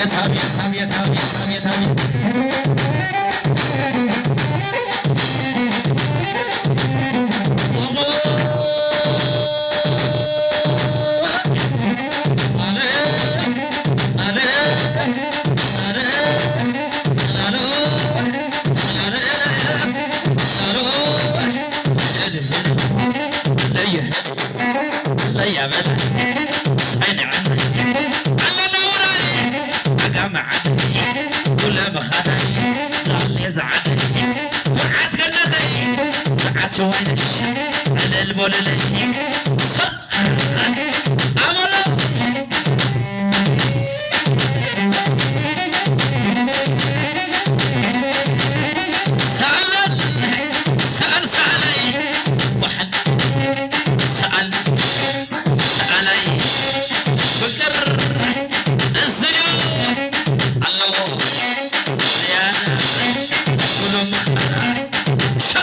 አቤት አቤት አቤት አቤት አቤት አቤት። ለየ ለያበል ሳይንዐ ኣለና ውራይ ኣጋመ ዓደይ ኩለ መኻደይ ዛሌ ዝዓደይ ኩዓት ገነተይ ኩዓት ሸዋይነሽ ዕልል ቦልለይ ሰብ ኣመሎ ሰኣል ሰኣል ሰኣለይ ጓሓል ሰኣል ሰኣላይ ፍቅር እዝንዮ ኣለዎ ያ ኩሎም ሸ